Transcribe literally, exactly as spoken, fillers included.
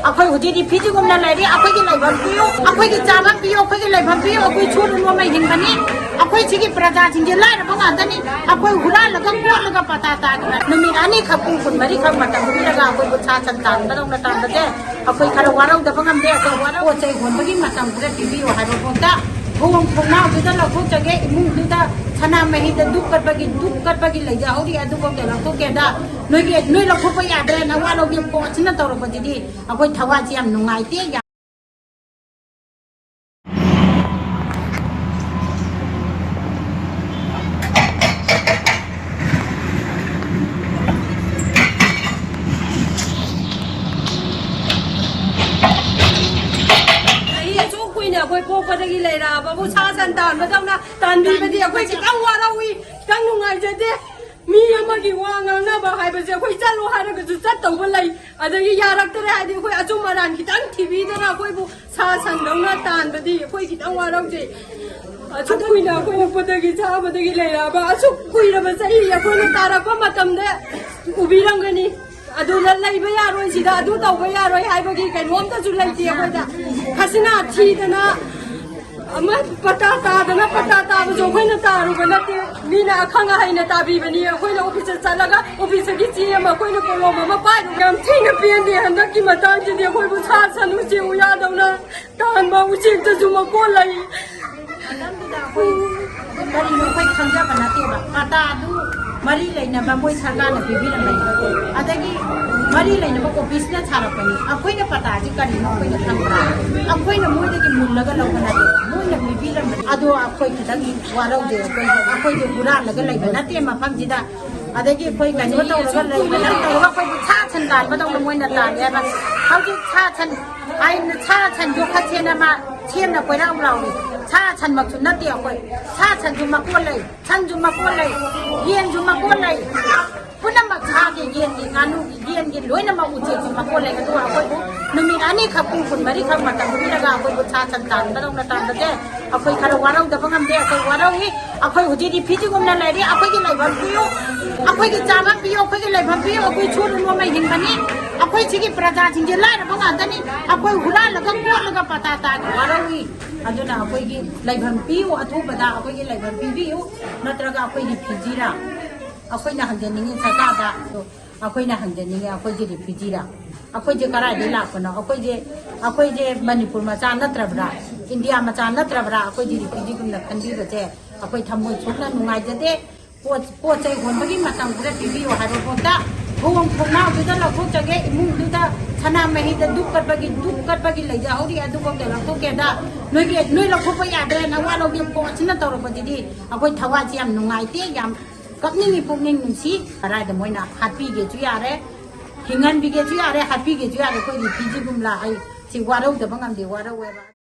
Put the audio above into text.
ꯑꯩꯈꯣꯏ ꯍꯧꯖꯤꯛ ꯔꯤꯐ꯭ꯌꯨꯖꯤꯒꯨꯝꯅ ꯂꯩꯔꯤ꯫ ꯑꯩꯈꯣꯏꯒꯤ ꯂꯩꯐꯝ ꯄꯤꯌꯨ, ꯑꯩꯈꯣꯏꯒꯤ ꯆꯥꯐꯝ ꯄꯤꯌꯨ, ꯑꯩꯈꯣꯏꯒꯤ ꯂꯩꯐꯝ ꯄꯤꯌꯨ꯫ ꯑꯩꯈꯣꯏ ꯁꯨꯔ ꯅꯣꯝꯃ ꯍꯤꯡꯕꯅꯤ꯫ ꯑꯩꯈꯣꯏ ꯁꯤꯒꯤ ꯄ꯭ꯔꯖꯥꯁꯤꯡꯁꯦ ꯂꯥꯏꯔꯕ ꯉꯥꯛꯇꯅꯤ꯫ ꯑꯩꯈꯣꯏ ꯍꯨꯔꯥꯜꯂꯒ ꯀꯣꯠꯂꯒ ꯄꯇꯥ ꯇꯥꯗꯅ ꯅꯨꯃꯤꯠ ꯑꯅꯤꯈꯛ, ꯄꯨꯡ ꯀꯨꯟꯃꯔꯤꯈꯛ ꯃꯇꯝ ꯄꯤꯔꯒ ꯑꯩꯈꯣꯏꯕꯨ ꯁꯥ ꯁꯟ ꯇꯥꯟꯕꯗꯧꯅ ꯇꯥꯟꯕꯁꯦ ꯑꯩꯈꯣꯏ ꯈꯔ ꯋꯥꯔꯧꯗꯕ ꯉꯝꯗꯦ꯫ ꯑꯩꯈꯣꯏ ꯋꯥꯔꯧ-, ꯄꯣꯠ ꯆꯩ ꯍꯣꯟꯕꯒꯤ ꯃꯇꯝ ꯈꯔ ꯄꯤꯕꯤꯌꯨ ꯍꯥꯏꯕ ꯄꯣꯠꯇ ꯊꯣꯡ ꯊꯣꯡꯅꯥꯎꯗꯨꯗ ꯂꯧꯊꯣꯛꯆꯒꯦ, ꯏꯃꯨꯡꯗꯨꯗ ꯁꯅꯥꯃꯍꯤꯗ ꯙꯨꯞ ꯀꯠꯄꯒꯤ, ꯙꯨꯞ ꯀꯠꯄꯒꯤ ꯂꯩꯖꯍꯧꯔꯤ, ꯑꯗꯨꯐꯥꯎꯗ ꯂꯧꯊꯣꯛꯀꯦꯗ ꯅꯣꯏꯒꯤ, ꯅꯣꯏ ꯂꯧꯊꯣꯛꯄ ꯌꯥꯗ꯭ꯔꯦ, ꯅꯋꯥ ꯂꯧꯗꯦ, ꯀꯣꯠꯁꯤꯅ ꯇꯧꯔꯛꯄꯁꯤꯗꯤ ꯑꯩꯈꯣꯏ ꯊꯋꯥꯏꯁꯤ ꯌꯥꯝ ꯅꯨꯡꯉꯥꯏꯇꯦ꯫ ꯆꯍꯤ ꯑꯁꯨꯛ ꯀꯨꯏꯅ ꯑꯩꯈꯣꯏ ꯄꯣꯛꯄꯗꯒꯤ ꯂꯩꯔꯛꯑꯕꯕꯨ ꯁꯥ ꯁꯟ ꯇꯥꯟꯕꯗꯧꯅ ꯇꯥꯟꯕꯤꯕꯗꯤ ꯑꯩꯈꯣꯏ ꯈꯤꯇꯪ ꯋꯥꯔꯧꯏ, ꯈꯤꯇꯪ ꯅꯨꯡꯉꯥꯏꯖꯗꯦ꯫ ꯃꯤ ꯑꯃꯒꯤ ꯋꯥ ꯉꯥꯡꯅꯕ ꯍꯥꯏꯕꯁꯦ ꯑꯩꯈꯣꯏ ꯆꯠꯂꯣ ꯍꯥꯏꯔꯒꯁꯨ ꯆꯠꯇꯧꯕ ꯂꯩ, ꯑꯗꯒꯤ ꯌꯥꯔꯛꯇꯔꯦ ꯍꯥꯏꯗꯤ ꯑꯩꯈꯣꯏ ꯑꯆꯨꯝ ꯑꯔꯥꯟ ꯈꯤꯇꯪ ꯊꯤꯕꯤꯗꯅ ꯑꯩꯈꯣꯏꯕꯨ ꯁꯥ ꯁꯟꯗꯧꯅ ꯇꯥꯟꯕꯗꯤ ꯑꯩꯈꯣꯏ ꯈꯤꯇꯪ ꯋꯥꯔꯧꯖꯩ꯫ ꯑꯁꯨꯛ ꯀꯨꯏꯅ ꯑꯩꯈꯣꯏ ꯌꯣꯛꯄꯗꯒꯤ ꯆꯥꯕꯗꯒꯤ ꯂꯩꯔꯛꯑꯕ ꯑꯁꯨꯛ ꯀꯨꯏꯔꯕ ꯆꯍꯤ ꯑꯩꯈꯣꯏꯅ ꯇꯥꯔꯛꯄ ꯃꯇꯝꯗ ꯎꯕꯤꯔꯝꯒꯅꯤ꯫ ꯑꯗꯨꯗ ꯂꯩꯕ ꯌꯥꯔꯣꯏ, ꯁꯤꯗ ꯑꯗꯨ ꯇꯧꯕ ꯌꯥꯔꯣꯏ ꯍꯥꯏꯕꯒꯤ ꯀꯩꯅꯣꯝꯇꯁꯨ ꯂꯩꯇꯦ ꯑꯩꯈꯣꯏꯗ꯫ ꯈꯁꯤꯅꯥ ꯊꯤꯗꯅ ꯑꯃ ꯄꯇꯥ ꯇꯥꯗꯅ ꯄꯇꯥ ꯇꯥꯕꯁꯨ ꯑꯩꯈꯣꯏꯅ ꯇꯥꯔꯨꯕ ꯅꯠꯇꯦ꯫ ꯃꯤꯅ ꯑꯈꯪ ꯑꯍꯩꯅ ꯇꯥꯕꯤꯕꯅꯤ꯫ ꯑꯩꯈꯣꯏꯅ ꯑꯣꯐꯤꯁꯇ ꯆꯠꯂꯒ ꯑꯣꯐꯤꯁꯇꯒꯤ ꯆꯦ ꯑꯃ ꯑꯩꯈꯣꯏꯅ ꯀꯣꯂꯣꯝ ꯑꯃ ꯄꯥꯏꯔꯨ꯫ ꯌꯥꯝ ꯊꯤꯅ ꯄꯦꯟꯗꯦ ꯍꯟꯗꯛꯀꯤ ꯃꯇꯥꯡꯁꯤꯗꯤ꯫ ꯑꯩꯈꯣꯏꯕꯨ ꯁꯥ ꯁꯟ ꯎꯆꯦꯛ ꯎꯌꯥꯗꯧꯅ ꯇꯥꯟꯕ ꯎꯆꯦꯛꯇꯁꯨ ꯃꯀꯣꯟ ꯂꯩ꯫ ꯃꯇꯝꯗꯨꯗ ꯑꯩꯈꯣꯏ ꯀꯔꯤꯅꯣ ꯑꯩꯈꯣꯏ ꯈꯪꯖꯕ ꯅꯠꯇꯦꯕ꯫ ꯄꯇꯥꯗꯨ ꯃꯔꯤ ꯂꯩꯅꯕ ꯃꯣꯏ ꯁꯔꯀꯥꯔꯅ ꯄꯤꯕꯤꯔꯝꯕꯅꯤ, ꯑꯗꯒꯤ ꯃꯔꯤ ꯂꯩꯅꯕ ꯑꯣꯐꯤꯁꯅ ꯁꯥꯔꯛꯄꯅꯤ꯫ ꯑꯩꯈꯣꯏꯅ ꯄꯇꯥꯁꯤ ꯀꯔꯤꯅꯣ ꯑꯩꯈꯣꯏꯅ ꯈꯪꯕ꯭ꯔꯥ? ꯑꯩꯈꯣꯏꯅ ꯃꯣꯏꯗꯒꯤ ꯃꯨꯜꯂꯒ ꯂꯧꯕ ꯅꯠꯇꯦ, ꯃꯣꯏꯅ ꯄꯤꯕꯤꯔꯝꯕꯅꯤ꯫ ꯑꯗꯣ ꯑꯩꯈꯣꯏ ꯈꯤꯇꯪ ꯋꯥꯔꯧꯗꯦ, ꯑꯩꯈꯣꯏ, ꯑꯩꯈꯣꯏꯗꯤ ꯍꯨꯔꯥꯜꯂꯒ ꯂꯩꯕ ꯅꯠꯇꯦ ꯃꯐꯝꯁꯤꯗ꯫ ꯑꯗꯒꯤ ꯑꯩꯈꯣꯏ ꯀꯩꯅꯣ ꯇꯧꯔꯒ ꯂꯩꯕ ꯅꯠꯇꯦ, ꯑꯩꯈꯣꯏꯕꯨ ꯁꯥ ꯁꯟ ꯇꯥꯟꯕꯗꯧꯅ ꯃꯣꯏꯅ ꯇꯥꯜꯂꯦ ꯍꯥꯏꯕ꯫ ꯍꯧꯖꯤꯛ ꯁꯥ ꯁꯟ ꯍꯥꯏꯅ ꯁꯥ ꯁꯟ ꯌꯣꯛꯈꯠꯁꯦꯅ ꯃꯥ ꯁꯦꯝꯅ ꯀꯣꯏꯔꯥꯎ ꯂꯥꯎꯔꯤ꯫ ꯁꯥ ꯁꯟꯃꯛꯁꯨ ꯅꯠꯇꯦ ꯑꯩꯈꯣꯏ꯫ ꯁꯥ ꯁꯟꯁꯨ ꯃꯀꯣꯟ ꯂꯩ, ꯁꯟꯁꯨ ꯃꯀꯣꯟ ꯂꯩ, ꯌꯦꯟꯁꯨ ꯃꯀꯣꯟ ꯂꯩ꯫ ꯄꯨꯝꯅꯃꯛ ꯁꯥꯒꯤ, ꯌꯦꯟꯒꯤ, ꯉꯥꯅꯨꯒꯤ, ꯌꯦꯟꯒꯤ ꯂꯣꯏꯅꯃꯛ ꯎꯆꯦꯛꯁꯨ ꯃꯀꯣꯟ ꯂꯩ꯫ ꯑꯗꯨꯒ ꯑꯩꯈꯣꯏꯕꯨ ꯅꯨꯃꯤꯠ ꯑꯅꯤꯈꯛ, ꯄꯨꯡ ꯀꯨꯟꯃꯔꯤꯈꯛ ꯃꯇꯝ ꯄꯤꯔꯒ ꯑꯩꯈꯣꯏꯕꯨ ꯁꯥ ꯁꯟ ꯇꯥꯟꯕꯗꯧꯅ ꯇꯥꯟꯕꯁꯦ ꯑꯩꯈꯣꯏ ꯈꯔ ꯋꯥꯔꯧꯗꯕ ꯉꯝꯗꯦ꯫ ꯑꯩꯈꯣꯏ ꯋꯥꯔꯧꯏ꯫ ꯑꯩꯈꯣꯏ ꯍꯧꯖꯤꯛ ꯔꯤꯐ꯭ꯌꯨꯖꯤꯒꯨꯝꯅ ꯂꯩꯔꯤ꯫ ꯑꯩꯈꯣꯏꯒꯤ ꯂꯩꯐꯝ ꯄꯤꯌꯨ, ꯑꯩꯈꯣꯏꯒꯤ ꯆꯥꯐꯝ ꯄꯤꯌꯨ, ꯑꯩꯈꯣꯏꯒꯤ ꯂꯩꯐꯝ ꯄꯤꯌꯨ꯫ ꯑꯩꯈꯣꯏ ꯁꯨꯔ ꯅꯣꯝꯃ ꯍꯤꯡꯕꯅꯤ꯫ ꯑꯩꯈꯣꯏ ꯁꯤꯒꯤ ꯄ꯭ꯔꯖꯥꯁꯤꯡꯁꯦ ꯂꯥꯏꯔꯕ ꯉꯥꯛꯇꯅꯤ꯫ ꯑꯩꯈꯣꯏ ꯍꯨꯔꯥꯜꯂꯒ ꯀꯣꯠꯂꯒ ꯄꯇꯥ ꯇꯥꯅ ꯋꯥꯔꯧꯏ꯫ ꯑꯗꯨꯅ ꯑꯩꯈꯣꯏꯒꯤ ꯂꯩꯐꯝ ꯄꯤꯌꯨ, ꯑꯊꯨꯕꯗ ꯑꯩꯈꯣꯏꯒꯤ ꯂꯩꯐꯝ ꯄꯤꯕꯤꯌꯨ, ꯅꯠꯇ꯭ꯔꯒ ꯑꯩꯈꯣꯏꯒꯤ ꯐꯤꯖꯤꯔꯥ? ꯑꯩꯈꯣꯏꯅ ꯍꯪꯖꯅꯤꯡꯉꯤ ꯁꯔꯀꯥꯔꯗ, ꯑꯗꯣ ꯑꯩꯈꯣꯏꯅ ꯍꯪꯖꯅꯤꯡꯉꯤ, ꯑꯩꯈꯣꯏꯒꯤ ꯔꯤꯐ꯭ꯌꯨꯖꯤꯔꯥ? ꯑꯩꯈꯣꯏꯁꯦ ꯀꯗꯥꯏꯗꯒꯤ ꯂꯥꯛꯄꯅꯣ? ꯑꯩꯈꯣꯏꯁꯦ, ꯑꯩꯈꯣꯏꯁꯦ ꯃꯅꯤꯄꯨꯔ ꯃꯆꯥ ꯅꯠꯇ꯭ꯔꯕ꯭ꯔꯥ? ꯏꯟꯗꯤꯌꯥ ꯃꯆꯥ ꯅꯠꯇ꯭ꯔꯕ꯭ꯔꯥ? ꯑꯩꯈꯣꯏꯗꯤ ꯔꯤꯐ꯭ꯌꯨꯖꯤꯒꯨꯝꯅ ꯈꯟꯕꯤꯕꯁꯦ ꯑꯩꯈꯣꯏ ꯊꯃꯣꯏ ꯁꯣꯛꯅ ꯅꯨꯡꯉꯥꯏꯖꯗꯦ꯫ ꯄꯣꯠ, ꯄꯣꯠ ꯆꯩ ꯍꯣꯟꯕꯒꯤ ꯃꯇꯝ ꯈꯔ ꯄꯤꯕꯤꯌꯨ ꯍꯥꯏꯕ ꯄꯣꯠꯇ ꯊꯣꯡ ꯊꯣꯡꯅꯥꯎꯗꯨꯗ ꯂꯧꯊꯣꯛꯆꯒꯦ, ꯏꯃꯨꯡꯗꯨꯗ ꯁꯅꯥꯃꯍꯤꯗ ꯙꯨꯞ ꯀꯠꯄꯒꯤ, ꯙꯨꯞ ꯀꯠꯄꯒꯤ ꯂꯩꯖꯍꯧꯔꯤ, ꯑꯗꯨꯐꯥꯎꯗ ꯂꯧꯊꯣꯛꯀꯦꯗ ꯅꯣꯏꯒꯤ, ꯅꯣꯏ ꯂꯧꯊꯣꯛꯄ ꯌꯥꯗ꯭ꯔꯦ, ꯅꯋꯥ ꯂꯧꯗꯦ ꯀꯣꯠꯁꯤꯅ ꯇꯧꯔꯛꯄꯁꯤꯗꯤ ꯑꯩꯈꯣꯏ ꯊꯋꯥꯏꯁꯤ ꯌꯥꯝ ꯅꯨꯡꯉꯥꯏꯇꯦ, ꯌꯥꯝ ꯀꯞꯅꯤꯡꯉꯤ, ꯄꯨꯛꯅꯤꯡ ꯅꯨꯡꯁꯤ꯫ ꯀꯗꯥꯏꯗ ꯃꯣꯏꯅ ꯍꯥꯠꯄꯤꯒꯦꯁꯨ ꯌꯥꯔꯦ, ꯍꯤꯡꯍꯟꯕꯤꯒꯦꯁꯨ ꯌꯥꯔꯦ, ꯍꯥꯠꯄꯤꯒꯦꯁꯨ ꯌꯥꯔꯦ, ꯑꯩꯈꯣꯏꯒꯤ ꯐꯤꯖꯤꯒꯨꯝꯂꯥ ꯑꯩ ꯁꯤ ꯋꯥꯔꯧꯗꯕ ꯉꯝꯗꯦ, ꯋꯥꯔꯧꯋꯦꯕ꯫